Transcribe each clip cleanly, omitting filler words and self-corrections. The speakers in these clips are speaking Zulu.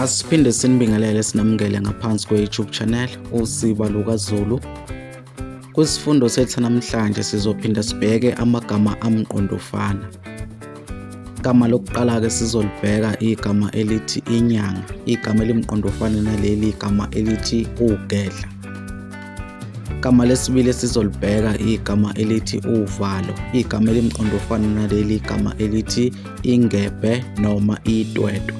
Asiphinde sinibingelele sinamukele ngaphansi kwe-YouTube channel Usiba LukaZulu. Kwisifundo sethu namhlanje sizophinda sibheke amagama amqondofana. Igama lokuqala-ke sizolibheka igama elithi inyanga, igama elimqondofana naleli igama elithi ugedla. Igama lesibili esizolibheka igama elithi uvalo, igama elimqondofana naleli igama elithi ingebhe noma itwetwe.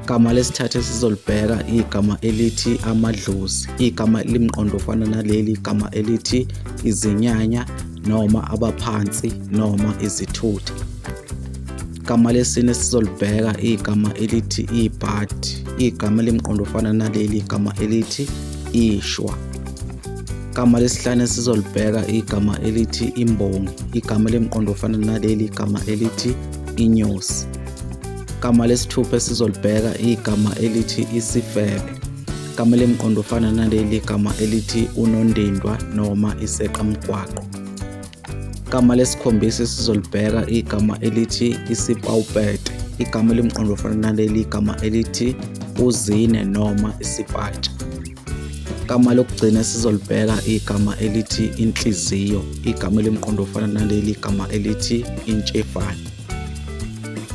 Igama lesithathu esizolibheka igama elithi amadlozi, igama elimqondofana naleli igama elithi izinyanya noma abaphansi noma izithutha. Igama lesine sizolibheka igama elithi ibhadi, igama elimqondo ofana naleli igama elithi ishwa. Igama lesihlanu esizolibheka igama elithi imbongi, igama elimqondo ofana naleli igama elithi inyosi. Igama lesithupha esizolibheka igama elithi isifebe, igama elimqondo ofana naleli igama elithi unondindwa noma iseqamgwaqo. Igama lesikhombisa esizolibheka igama elithi isipawupete, igama elimqondo ofana naleli igama elithi uzine noma isipatsha. Igama lokugcina esizolibheka igama elithi inhliziyo, igama elimqondo ofana naleli igama elithi intshefane.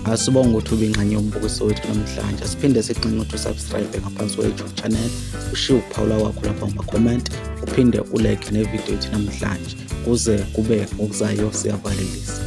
Asibonge ukuthi ube ingxenye yombukiso wethu namhlanje. Siphinde sigxinge ukuthi usubscribe ngaphansi kwe-YouTube channel, ushiye ukuphawula kwakho lapha ngama-comment, uphinde ulike nevidiyo yethu namhlanje. Kuze kube ngokuzayo siyavalelisa.